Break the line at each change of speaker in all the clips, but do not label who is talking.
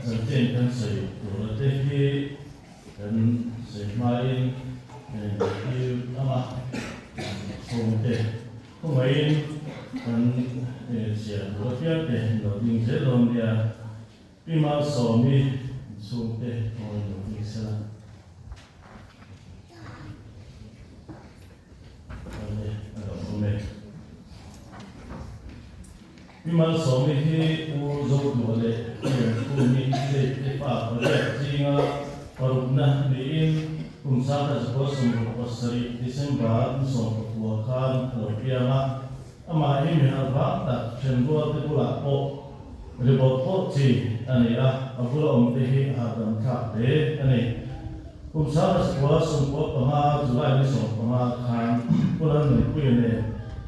chanchin kan sawi tura te hi kan sawi hmain kan inzirtir ang a, chhungte khawngaihin kan chhiar tur apiangte lo ding zel dawn nia. Pi Malsawmi chhungte khawngaihin lo ding sela. Pi Malsawmi hi Pu Zoduah leh Pi Liankhumi leh te pa pariat zinga parukna niin kum 1977 December ni 19 khan a lo piang a. Amah hi mi harh vang tak thenrual te bulah pawh ri bawrh bawrh chi a ni a, a bula awm te hi a hahdam thlak hle a ni. Kum 1995 July ni 15 khan Pu Lalnunpuia nen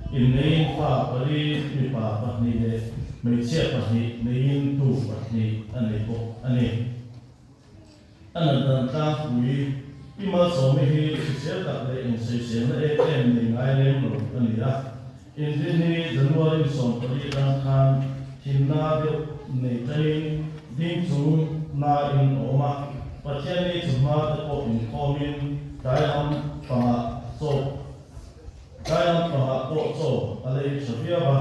inneiin fa pali, mipa pahnih leh hmeichhia pahnih neiin tu pahnih a nei bawk a ni. A natdan tlangpui Pi Malsawmi hi hrisel tak leh insawiselna em em nei ngai lem lo a ni a. Inrinni January ni 14 atang khan thinna deuh nei tangin ding chung nain a awm a. Pathianni chawhma te pawh inkhawmin tlai lam pangah chaw tlai lam pangah pawh chaw a lei tha viau a,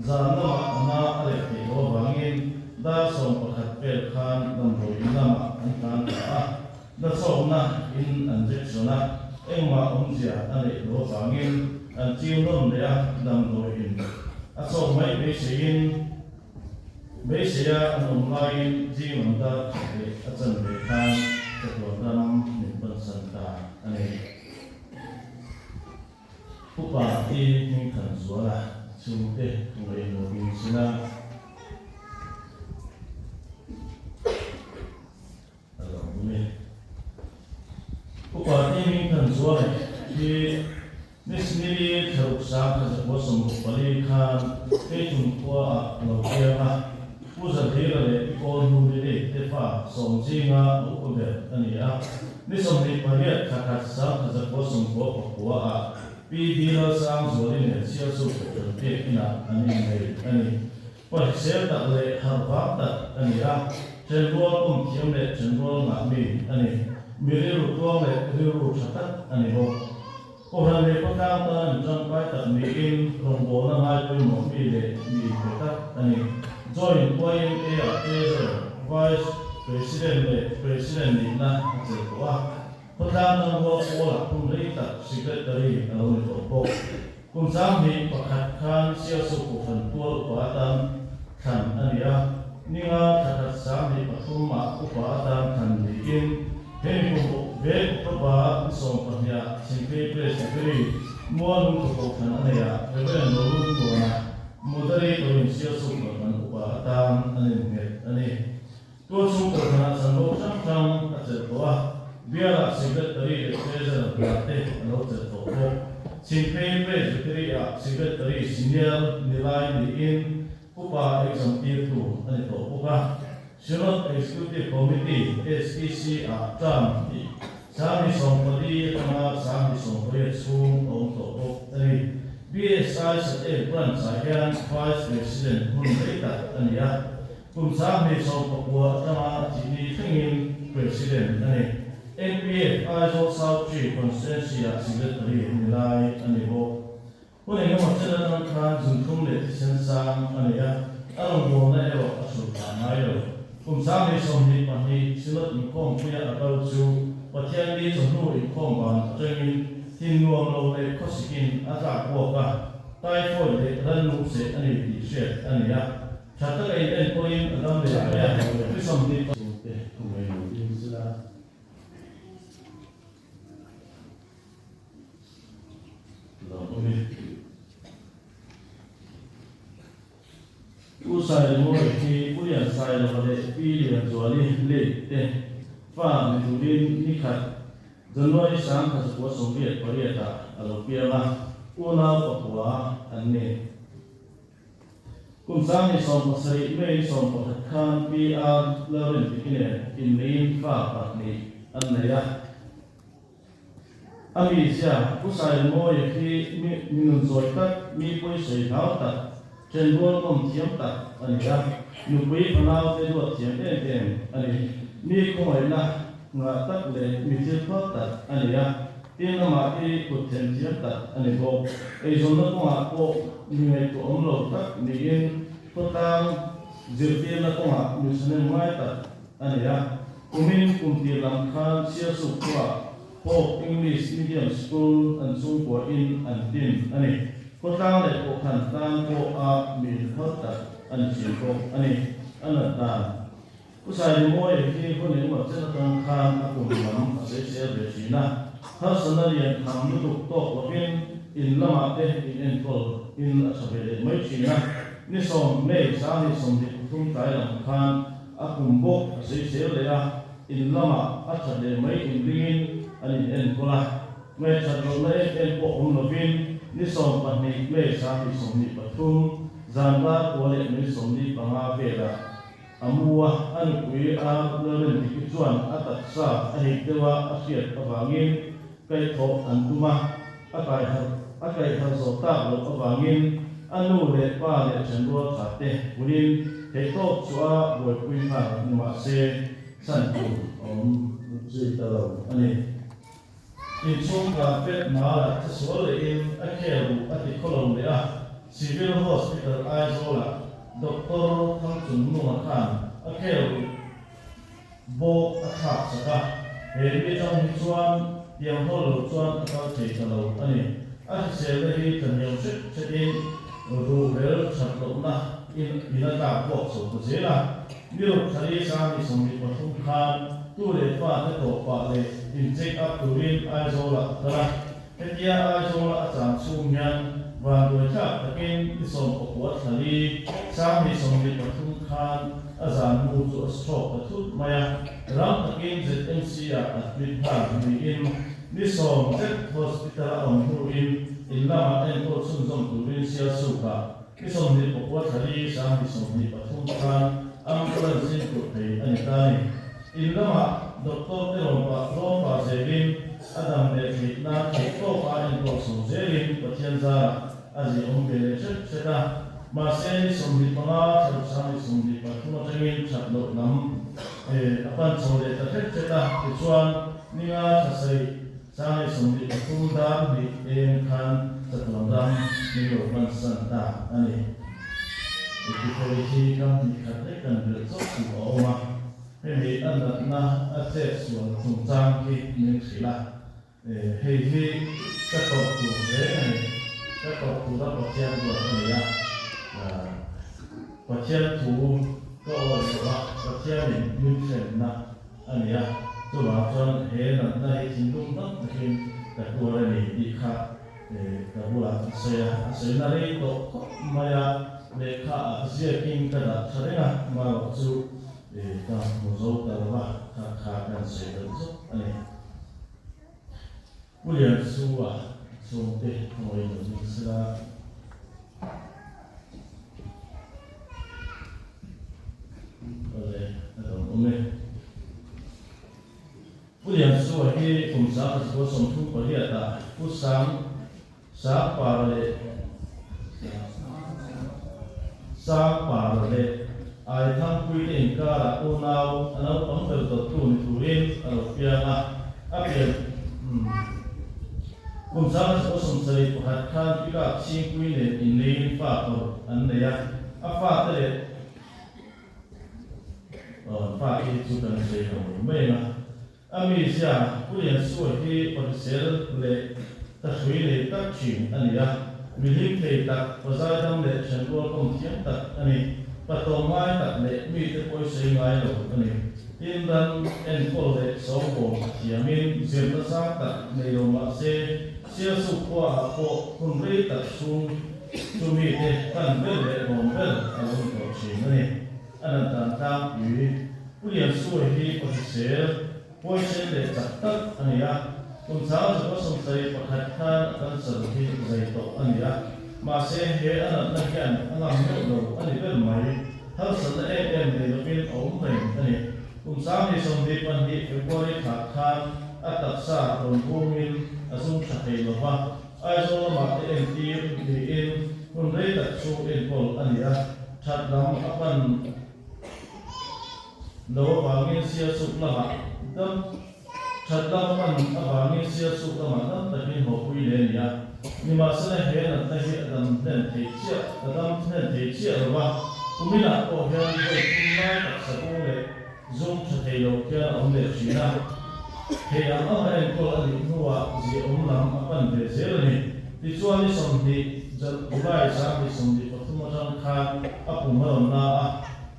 zan lamah a na a leh theih loh avangin dar 11 vel khan damdawi in lamah an tlan ta a, nachhawkna in an jection a, engmah awmzia a neih loh avangin an chiu nawn leh a, damdawi in a chhawk mai beiseiin beiseia an awm laiin zing lam dar khat leh a chanve khan chatuan ram min pansan ta a ni. Upa hi hmingthan zuala chhungte ngaihmawh ding sila a lo awm e. Upa hi hmingthan zuala hi Missionary Thlaruk 1964 khan Keitum khuaah a lo piang a, Pu Zahira leh Pi Kawl Hnuni leh te fa sawm zinga a upa ber a ni a. Ni 28 thla khat 1999 ah Pi Dila Sangzuali nen Sialsuk Kohhran pek inah an innei a ni. Pa hrisel tak leh harh vang tak a ni a, thenrual awm thiam leh thenrual ngah mi a ni. Mi rilru tluang leh rilru tha tak a ni bawk. Kohhran leh khawtlang tan mi tangkai tak niin rawngbawlna ngai pawimawh mi leh mi pe tak a ni. Joint YMA-ah Treasurer, Vice President leh President nihna a chelh tawh a. Khawtlang tangrual pawlah hun rei tak Secretary a lo ni tawh bawk. Kum 21 khan Sialsuk Kohhran tual upa atan thlan a ni a, ninga thla khat 23 ah upa atan thlan niin he mi kum vek October ni 12 ah Chhimphei Presbytery Mualungthu Kohhran a nei ah Reverend Rolungmuana Moderator in Sialsuk Kohhran upa atan an innghet a ni. Tualchhung Kohhranah chanvo hrang hrang a chelh tawh a, Bialah Secretary leh Treasurer hna te a lo chelh tawh bawk. Chhimphei Presbytery-ah Secretary Senior ni lai niin Upa exam tirtu a ni tawh bawk a. Synod Executive Committee, SEC, ah term tih 2014 atanga 2018 chhung a awm tawh bawk a ni. BSI Satel Branch-ah hian Vice President hun rei tak a ni a. Kum 2019 atanga thihni thlengin President a ni. NPF Aizawl South Tree Constituency-ah Secretary ni lai a ni bawk. Hun engemaw chen atang khan zunthum leh thisen sang a nei a, a rawngbawlna erawh a hrulh phah ngai lo. Kum 2022 Synod inkhawmpuia a kal chu Pathianni chawhnu inkhawm ban atangin thin nuam lo leh khawsikin a tlak buak a, typhoid leh rannung seh a ni tih hriat a ni a. Tha taka in enkawlin a dam leh mai a, ni 20 Chhungte thu mai lo ding sila. Lo awm e. Pu Saimawi hi Pu Liansailova leh Pi Lianzuali late te fa ni turin ni khat January 1988 ah a lo piang a, unau pakua an ni. Kum 2017 May 11 khan PR Lalrinpiki nen inneiin fa pahnih an nei a. A mizia, Pu Sailmawia khi mi nunzawi tak, mi pawisawi hlau tak. Ṭhenrual kawm thiam tak a ni a, nupui fanaute duat thiam em em a ni. Mi khawngaihna ngah tak leh mi thil phal tak a ni a, tin amah hi kut them thiam tak a ni bawk. Eizawnna kawngah pawh mi ngaihtuah awm lo tak niin khawtlang zirtirna kawngah mi ṭhahnem ngai tak a ni a. Kumin kum tir lam khan Sialsuk khuaah Hope English Medium School an chhungkuahin an tin a ni. Khawtlang leh pawhkhan tan pawh a mi inphal tak a ni thin bawk a ni. A nat dan. Pu Sailimawi hi hun engemaw chen atang khan a kum lam a sawisel ve thin a. Harsatna lian tham lutuk tawk lovin in lamah te in enkawl in a tha ve leh mai thin a. Ni sawm May 2023 tlai lam khan a kum bawk a sawisel leh a. In lamah a that leh mai inringin an in enkawl a, ngaihchat lohna em em pawh awm lovin ni 12 May 2023 zan dar kua leh mai 45 velah a mu a, a nupui a Lalrindiki chuan a taksa a hik deuha a hriat avangin kaihthawh an tum a, a kaiharh a kaihharh zawh tak loh avangin a nu leh pa leh ṭhenrual khat te puiin theihtawp chu a buaipui nghal ni mah se chhan tur a awm zui ta lo a ni. Inchhung carpet malah chesual lehin a khel duh a ti khawlo leh a, Civil Hospital Aizawlah Doctor Thangchungnunga khan a khel duh bawk a thlak sak a, he mi atang hi chuan tiang hawl lo chuan a kal thei ta lo a ni. A hriselna hi tlahniam hret hretin ruhrel that lohna in in a tlak buak chho ta zel a. Ni ruk thali 2023 khan tu leh fa te tawh pah leh in check up turin Aizawlah a kal a. Hetia Aizawla a chang chhung hian vanduai thlak takin ni 19 thlali 2023 khan a zan mu chu a stroke ta thut mai a, rang takin ZMC-ah admit nghal niin ni sawm zet hospital a awm hnuin in lamah enkawl chhunzawm turin Sialsukah ni 29 thlali 2023 khan ambulance in phurh thei a ni ta a ni. In lamah doctor te rawn pah rawn pah zelin a dam leh theih nan theih tawk a enkawl chho zelin Pathian zarah a ziahawm ve leh hret hret a. Mahse ni 25 thlaruk 2023 atangin that loh lam a pan chho leh ta hret hret a. Tichuan ni nga thla sarih 2023 dar hnih eng khan chatuan ram min lo hmansan ta a ni. Epiphany hi kam hnih khat lek kan belh chawp tur a awm a, hemi a natna a chet sual chungchang hi min hrilh a, hei hi ka tawrh tur reng a ni, ka tawrh tura Pathian ruat a ni a, Pathian thu ka awi tawh a, Pathianin min hremna a ni a, chuvang chuan he natna hi thinlung dam takin ka tuar a ni tih kha Ka bulah a sawi a, a sawina rei tawh khawp mai a, lehkha ah ziakin ka dah tha reng a, amaherawh chu ka hmu zo ta lo va, kha kha kan sawi belh zawk a ni. Pu Lianchhua chhungte ngawi lo ni sela. Awle, a dawm awm e. Pu Lianchua hi kum 1938 ah Pu Sang Sangpara leh Sangpara leh Aithangpui te inkarah unau a naupang ber dawttu ni turin a lo piang a, a pian kum 1971 khan Pikap Chhingpui nen inleiin fa paruk an nei a, a fate leh Fa hi chu kan sawi lo mai mai a, a mizia Pu Liansuai hi pahrisel leh thahrui nei tak thin a ni a, mihlim thei tak, pazaidam leh thenrual kawm thiam tak a ni, patawm ngai tak leh mite pawisawi ngai lo a ni. Tin ran enkawl leh sawngbawl a thiamin zirna sang tak nei lo mah se, Sialsuk khuaah pawh hun rei tak chhung chu mite kan ber leh rawn ber a lo ni tawh thin a ni. A lan dan tlangpui Pu Liansuai hi pahrisel, huaisen leh chak tak a ni a. Kum 1971 khan a cancer hi zai tawh a ni a. Mahse he a natna hian a ngam meuh lo a ni ber mai. Harsatna em em nei lovin a awm reng a ni. Kum 2022 February thla khan a taksa rawn bungin a zum tha thei lo va. Aizawl lamah te entir niin hun rei tak chhung enkawl a ni a, that lam a pan lo avangin Sialsuk lamah dam that lam a pan avangin Sialsuk lamah dam takin hawpui leh a ni a. Nimahsela he natna hi a dam hlen thei chiah a dam hlen thei chiah lo va, kuminah pawh hian vawi thum lai taksa kung leh Zum tha thei lo khian a awm leh thin a, thei ang anga enkawl a nih hnuah ziahawm lam a pan ve zel a ni. Tichuan ni 20 July 2023 atang khan a pum a rawn la a,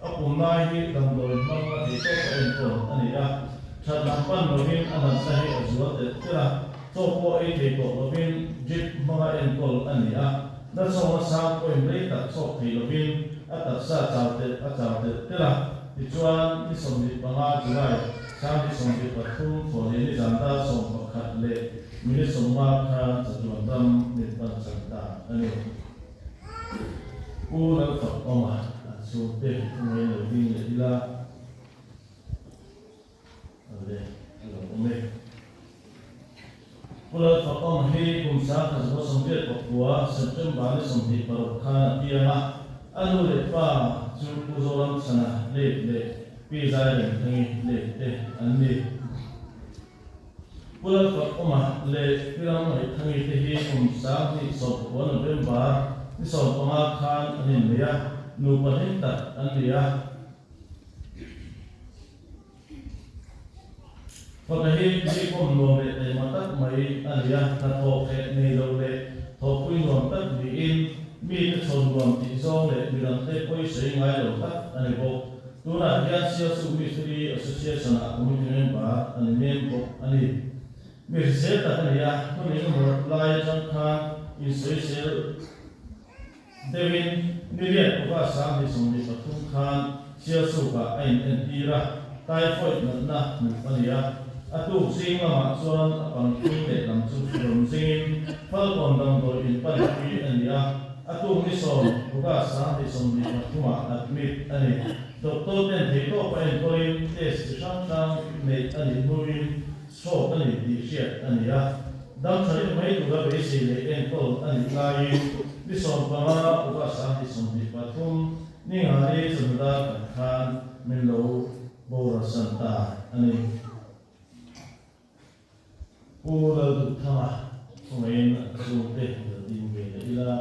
a pum lai hi damdawi hmang a thei tawk a enkawl a ni a, that lam pan lovin a natna hi a zual telh telh a, chaw pawh ei thei tawh lovin drip hmanga enkawl a ni a, nachhawkna sang pawhin rei tak chhawk thei lovin a taksa chau telh a chau telh telh a. Tichuan, ni 25 July, 2023 thawhleh ni zan dar 11 leh minute 50 khan chatuan ram min pan chan ta a ni. Pu Lalfakawma an chhungte thu mai lo ding leh ila a le a lo awm e. Pu Lalfakawma hi kum 1989 September ni 26 khan a piang a, a nu leh pa chu Pu Zoramchhana late leh Pi Zairemthangi late te an ni. Pu Lalfakawma leh Pi Ramngaithangi te hi kum 2019 November ni 15 khan an innei a, nupa hlim tak an ni a. Faka hi mi pawm nuam leh taima tak mai a ni a, hnathawh hreh nei lo leh thawhpui nuam tak niin mite chhawn nuam tih zawng leh midangte pawisawi ngai lo tak a ni bawk. Tunah hian Sialsuk Mistiri Association-ah committee member a ni mek bawk a ni. Mi hrisel tak a ni a, hun engemaw lai atang khan insawisel Deuhin ni riat pawha 2023 khan Sialsukah a inentir a, typhoid natna hmuh a ni a. A tuk zing lamah chuan a pangpui lehlam chu rawn zingin Falkawn damdawi inpanpui a ni a. A tuk ni 10 August 2023 ah admit a ni. Doctor ten theihtawpa enkawlin test chi hrang hrang neih a nih hnuin Stroke a ni tih hriat a ni a, dam tha leh mai tura beisei leh enkawl a nih laiin ni 15 August 2023 ni ngani chawhnu dar khat khan min lo boralsan ta a ni. Pu Lalduhthanga khawngaihin a chhungte lo ding ve leh ila.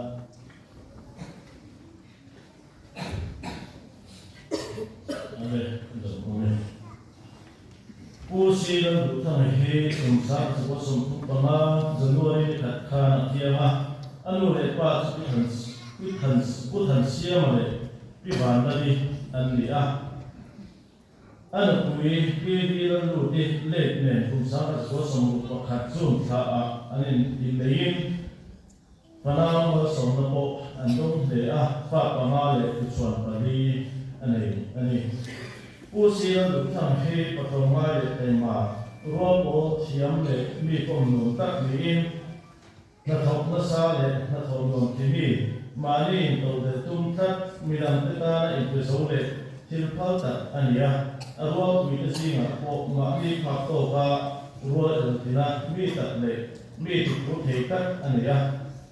Ale, lo awm e. Pu Si Lalduhthanga hi kum 1935 January ni khat khan a piang a, a nu leh pa chu Pi Than Pi Than Pu Thansiama leh Pi Vanlali an ni a. A nupui Pi Vi Lalluti late nen kum 1961 June thla ah an in inneiin Fanau malsawmna pawh an dawng hle a, fa panga leh tuchhuan pali a nei a ni. Pu Sila Duhthang hi patlawmngai leh taima, rual pawl thiam leh mi pawm nuam tak niin, hnathawk nasa leh hnathawh nuam ti mi, mahni intodelh tum tlat, midangte tana inpe zo leh thil phal tak a ni a. A rualpuite zingah pawh mahni phak tawka rual eltina mi tak leh Mi tukpur thei tak a ni a,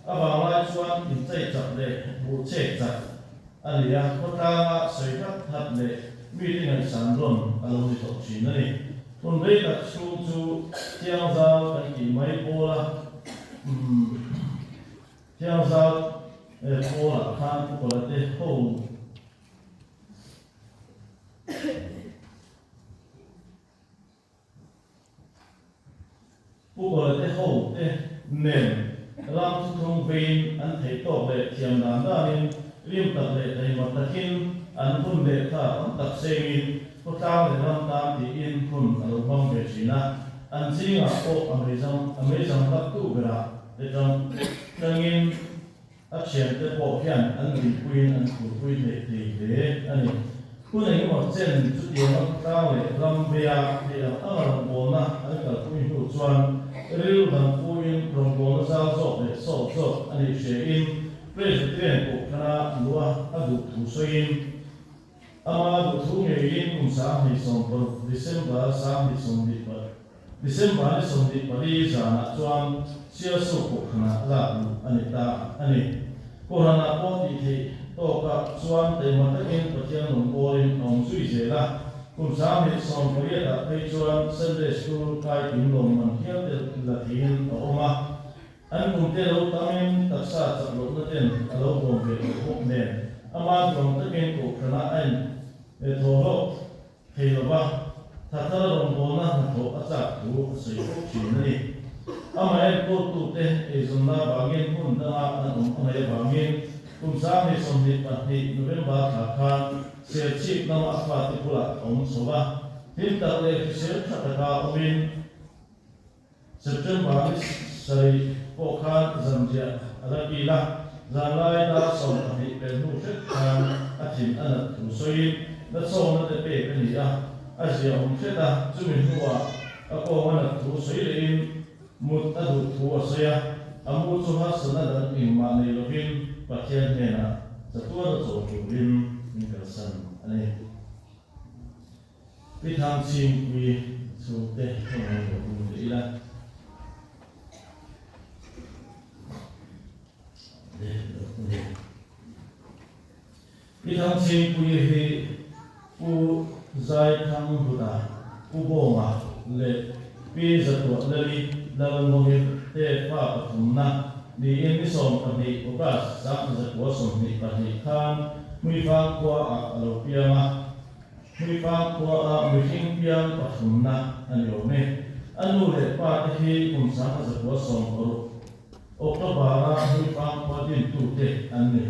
a vanglai chuan inchei chak leh buh chek chak a ni a, khawtlanga sawi hat hat leh mite ngaihsan rawn a lo ni tawh thin a ni. Hun rei tak chhung chu Thiangzau kan tih mai pawla umm Thiangzau pawlah khan Pu Kawlate ho Pu Kawlate ho te nen ram thuthlung veiin an theih tawk leh thiam dan danin rim tak leh taima takin an hun leh thla tam tak sengin khawtlang leh ram tan tiin hun a lo hmang ve thin a, an zingah pawh a meizang a meizang lak tu berah te tang tangin A thiante pawh hian an nuipuiin an phurpui hleih thei hle a ni. Hun engemaw chen chutianga khawtlang leh ram veia thei ang anga rawngbawlna an kalpui hnu chuan rilru dang puiin rawngbawlna zau zawk leh sawt zawk a nih hriain Presbyterian Kohhrana lua a duh thu sawiin ama duh thu ngeiin kum 2026 December 2024. December ni 24 zanah chuan Sialsuk Kohhranah lak luh a ni ta a ni. Kohhranah pawh tih theih tawkah chuan taima takin Pathian rawn bawlin a awm zui zel a. Kum 2018 ah phei chuan Sunday School kai kim lawmman hial te la theiin a awm a. An kum te lo tamin taksa chak lohna ten a lo bawm ve tawh bawk nen ama duang takin Kohhranah a in thaw hlawk thei lo va, thathar rawngbawlna hnathawh a chak thu a sawi fo thin a ni. Amah enkawltute eizawnna vangin hmun danga an awm a ngaih avangin kum 2022 November thla khan Serchhip lama a fate bulah a awm chho a, hlim tak leh hrisel tha taka awmin September ni sarih pawh khan zanriah a la kil a, zanlai dar 12 pel hnu hret khan a thin a nat thu sawiin nachhawkna te pek a ni a, a ziahawm hret a, chumi hnuah a kawng a nat thu sawi lehin mut a duh thu a sawi a, a mu chu harsatna dang engmah nei lovin Pathian hnenah chatuan a chawl turin min kalsan a ni. Pi Thangchhingpui chhungte thawmhnaw lo hmu leh ila. Pi Thangchhingpui hi Pu Zaithanghuta, Pu Bawnga leh Pi Zatuahleli Lalngovi te fa pathumna niin ni 12 August 1922 khan Hmuifang khuaah a lo piang a. Hmuifang khuaah mihring piang pathumna a ni awm e. A nu leh pa te hi kum 1916 October-a Hmuifang khua dintute an ni.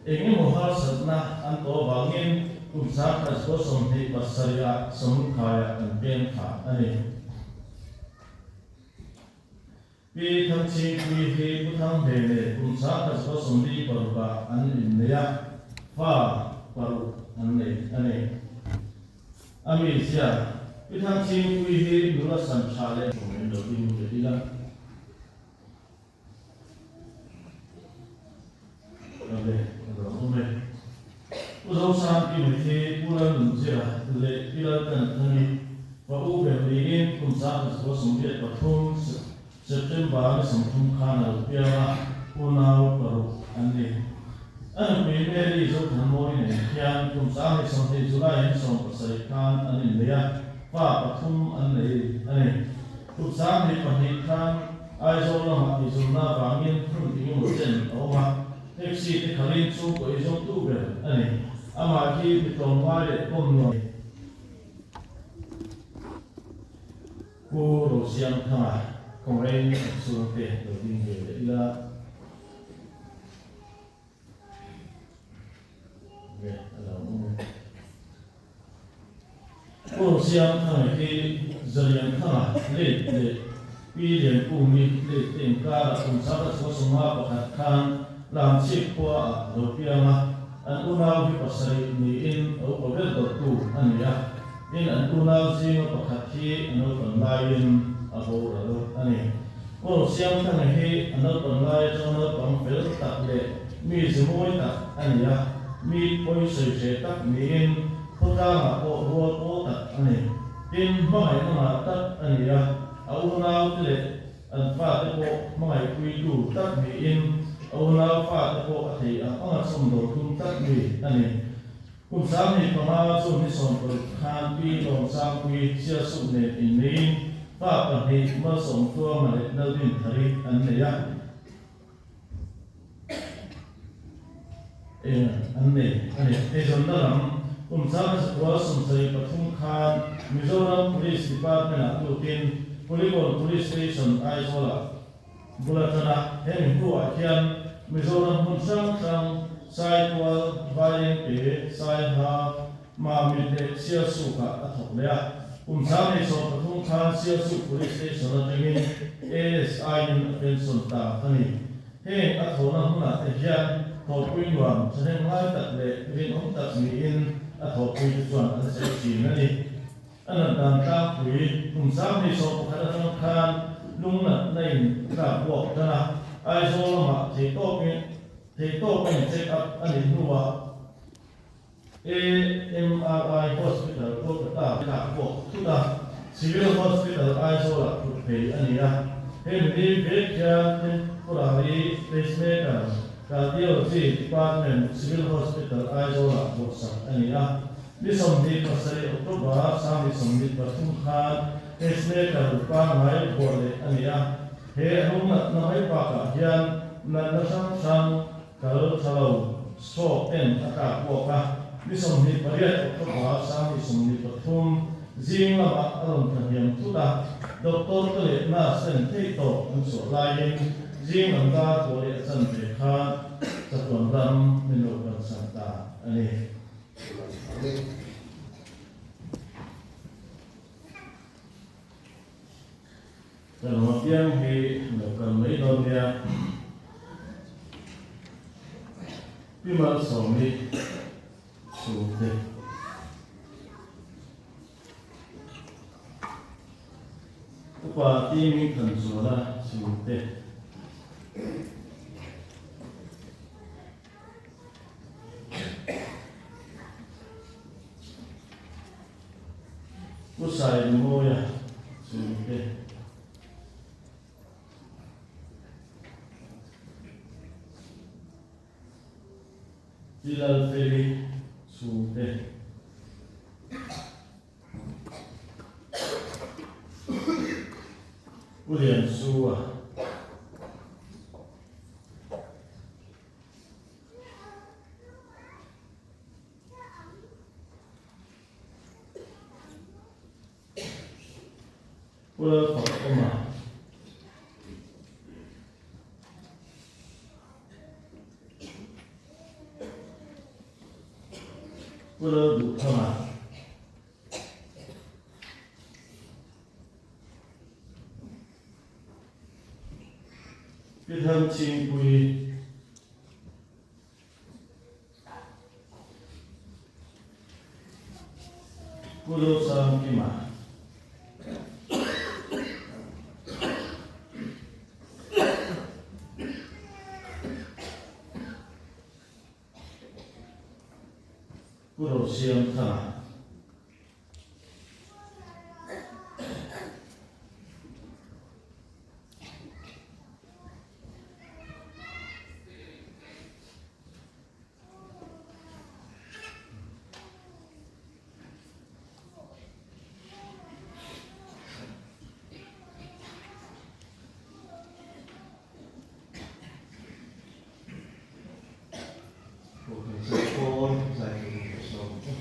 Eng emaw harsatna an tawh avangin kum 1927-ah Samlukhaiah an peng thla a ni. Pi Thangchhingpui hi Pu Thanghle leh kum 1946-ah an innei a, fa paruk an nei a ni. A mizia, Pi Thangchhingpui hi nula san tha leh. Min lo ding leh ila. Awle, a lo awm e. Pu Zosangkima hi Pu Lalnunzira leh Pi Laltanthani fa u ber niin kum 1983 September ni 30 khan a lo piang a, unau paruk an ni. A nupui Mary Zothanmawi nen hian kum 20 July ni 17 khan an innei a, fa pathum an nei a ni. Kum 2002 khan Aizawl lamah izawmna avangin hmun engemaw chen a awm a, taxi te khalin chhungkaw izawmtu ber a ni. Amah hi mi tlawmngai leh pawm nuam. Pu Rosiamthanga kawngrein a chhungte lo ding ve leh ila. Ve a lo awm e. Pu Rosiamthanga hi Zalianthanga late leh Pi Liankungi late te inkarah kum 1951 khan Lamchhip khua ah a lo piang a, an unau hi pasarih niin a upa ber dawttu a ni a, tin an unau zinga pakhat hi a naupan laiin a boral a ni. Pu Rosiamthanga hi a naupan lai atanga naupang fel tak leh mi zimawi tak a ni a, mi pawi sawi hreh tak niin khawtlangah pawh rual pawl tak a ni. Tin, hmangaihna ngah tak a ni a, a unaute leh an fate pawh hmangaihpuitu tak niin a unau fate pawh a thei ang anga chhawmdawl tum tlat mi a ni. Kum 25 chu ni 16 khan Pi Lawmsangpui Sialsuk nen inneiin fa pahnih Malsawmtluanga leh Laldinthari an nei a. Eng an nei a ni. Eizawnna lam kum 1973 khan Mizoram Police Department-ah lutin Kulikawn Police Station Aizawlah bul a tan a. Hemi hnuah hian Mizoram hmun hrang hrang Saitual, Vairengte, Saiha, Mamit leh Sialsukah a thawk leh a. Kum 2013 khan Sialsuk Police Station atangin ASI-in a pension ta a ni. Heng a thawhna hmunah te hian thawhpui nuam thahnem ngai tak leh rinawm tak niin a thawhpuite chuan an sawi thin a ni. A nat dan tlangpui kum 2011 atang khan lungnatna in a tlak buak tan a, Aizawl lamah theihtawpin theihtawp a in check up a nih hnuah AMRI Hospital Kolkata tlak buak thut a. Civil Hospital Aizawl-ah thut phei a ni a. Hemi ni vek hian Temporary Pacemaker Cardiology Department Civil Hospital Aizawl-ah buatsak a ni a. Ni 27 October 2023 khan pacemaker pangngai buah leh a ni a. He a hnung natna mai bakah hian natna hrang hrang kal tha lo, stroke ten a tlak buak a. Ni 28 October 2023 zing lamah a rawn tla hniam thut a. Doctor te leh nurse ten theihtawp an chhuah laiin zing lam dar pawh leh a chanve khan chatuan ram min lo kalsan ta a ni. Ka lo apiang hi lo kal mai dawn nia. Pi Malsawmi chhungte. Upa Timing Thanzuala chhungte. Pu Sailumawia chhungte. Pi Lalfeli chhungte. Pu Liansua. Pu Lalfakawma. Pu Lalduhthanga. Pi Thangchhingpuii. Pu Zosangkima. Pu Rosiamthanga.
Kohhran Serkawn zai tur ka sawm che.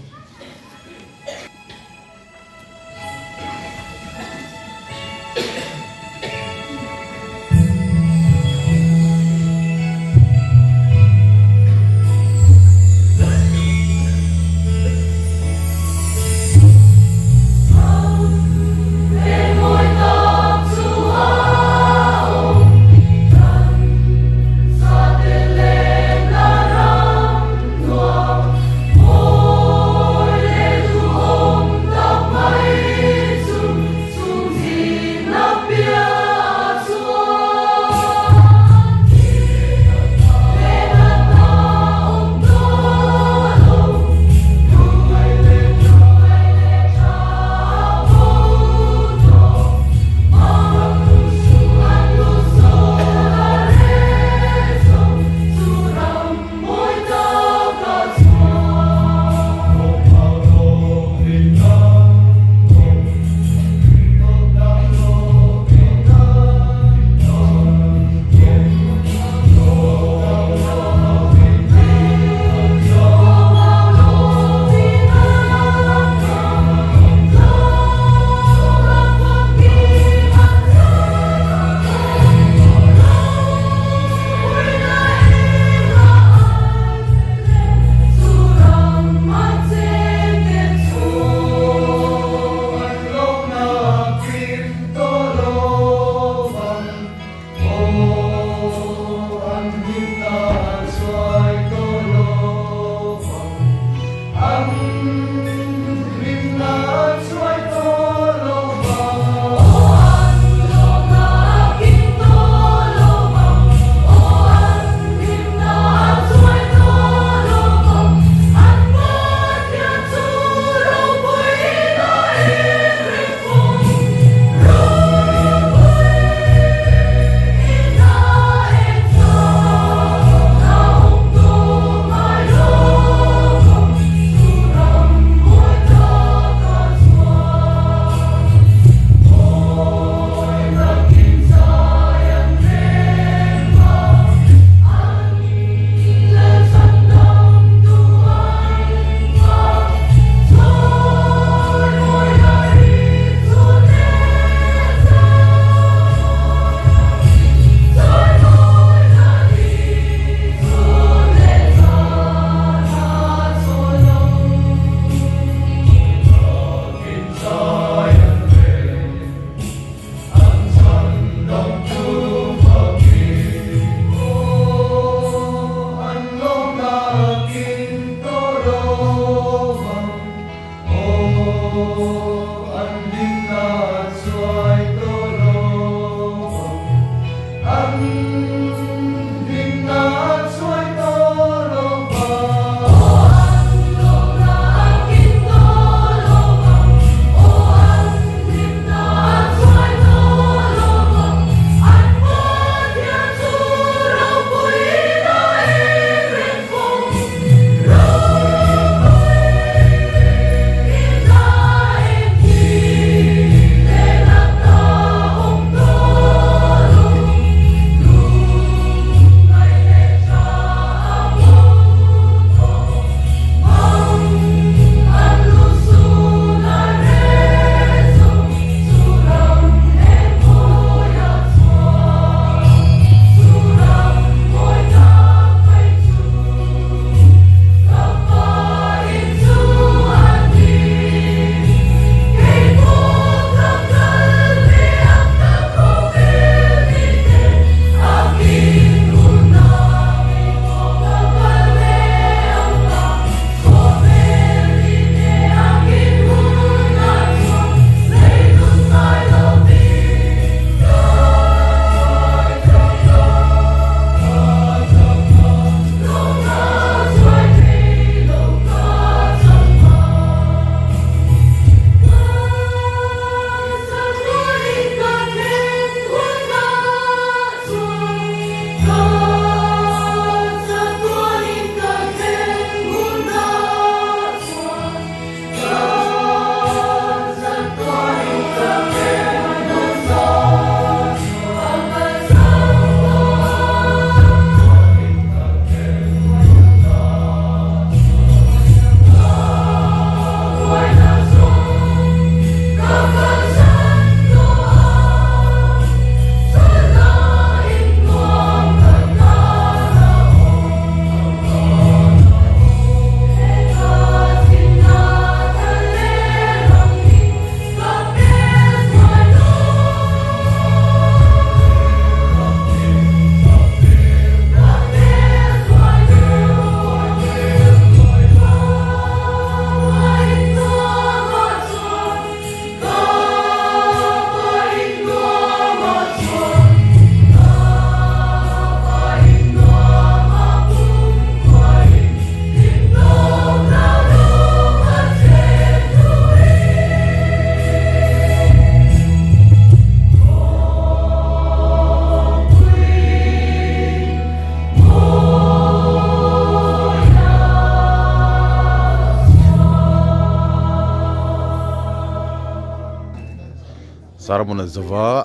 Sermon a zova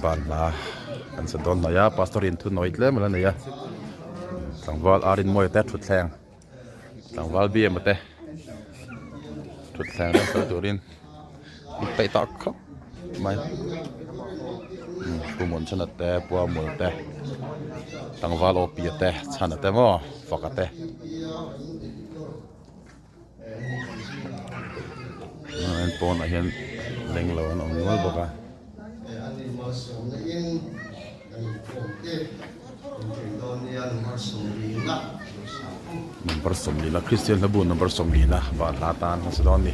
ban hla kan sa dawn hnai a pastor in thunawi tlem a la nei a tlangval ar in mawi te thutthleng tlangval bm te thutthleng reng fel turin an peih tawh khawp mai pu Muanchhana te pu Amul te tlangval aw pia te chhana te maw faka te. An pawnah hian leng lo an awm nual bawk a. Number 20 Kristian hlabu number 20 van hla tan hmasa dawn a ni.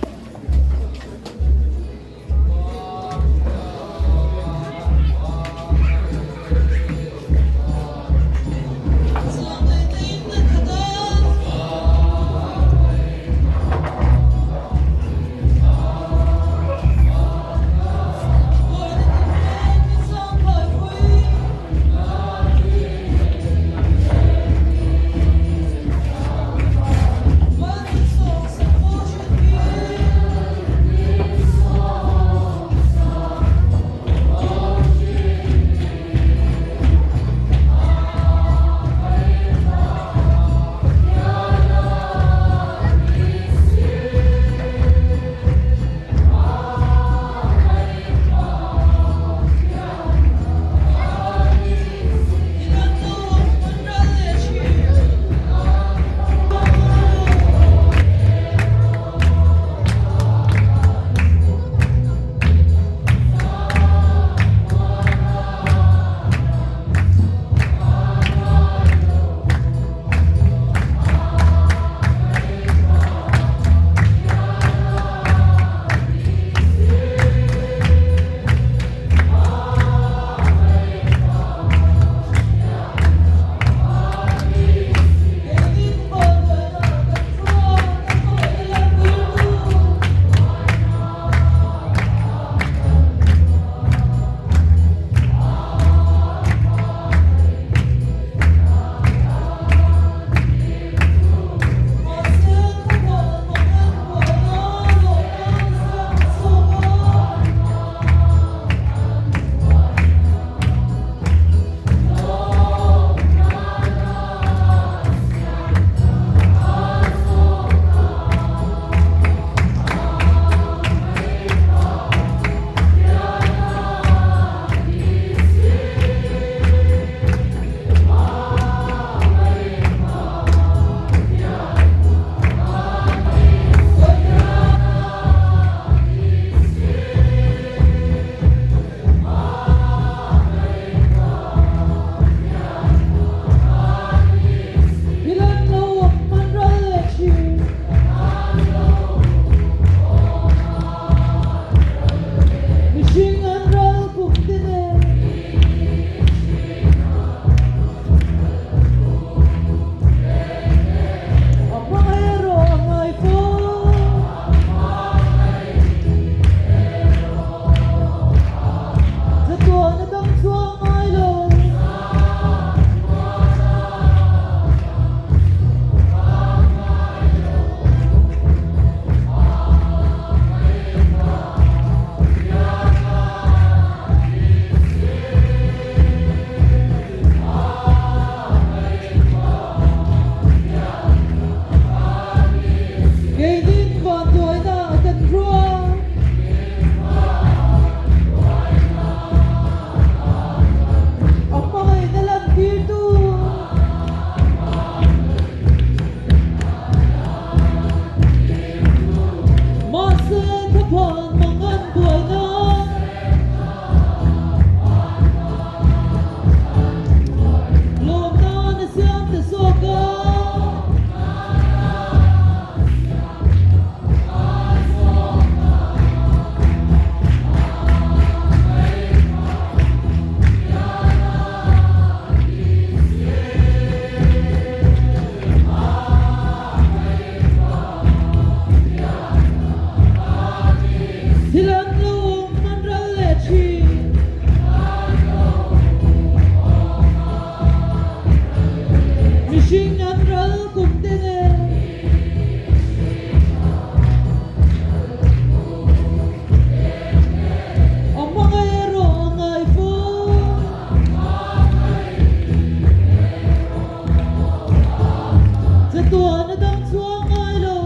Chatuan a dam chhuak ngai lo.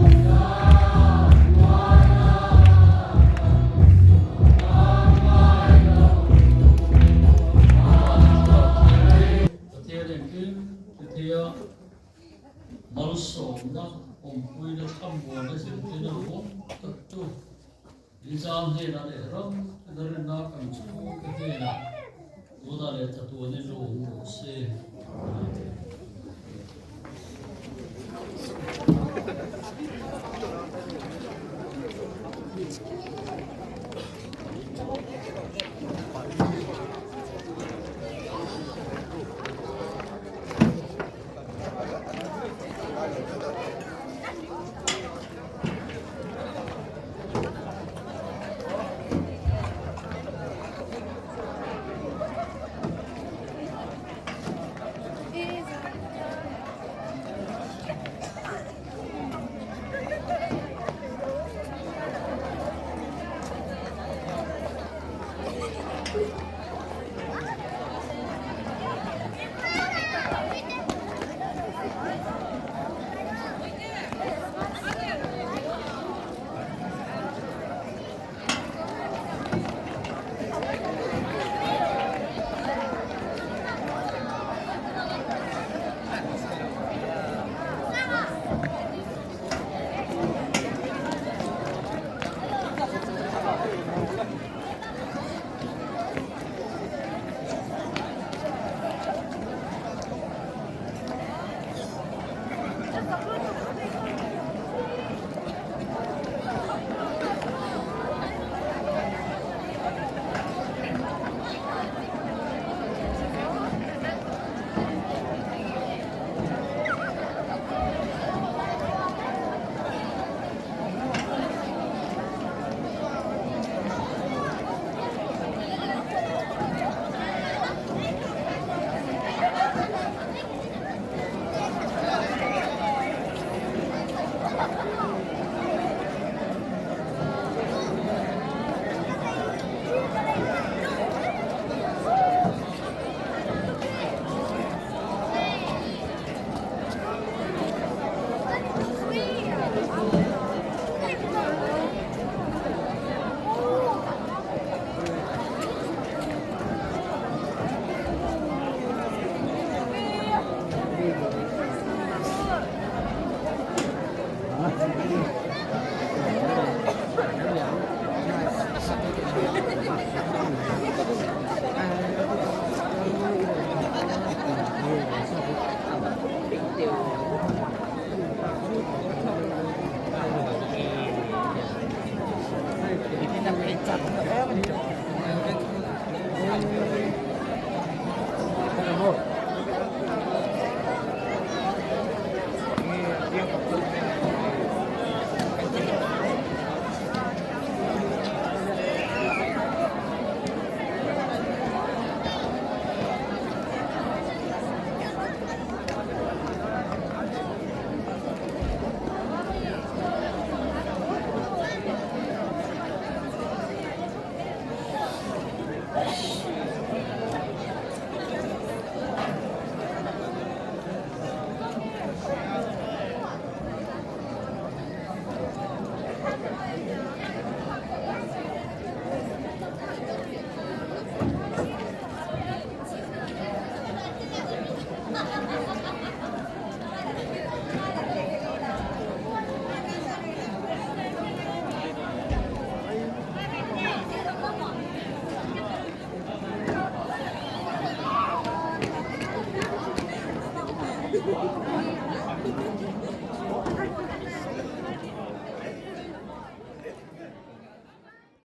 Pathian engkim tithia malsawmna awmpuina thlamuana zirtirna rawng tak chu Nizam hnenah leh ram tina rinna kan chhungte hnenah tunah leh chatuanin lo awm rawh se. Amen.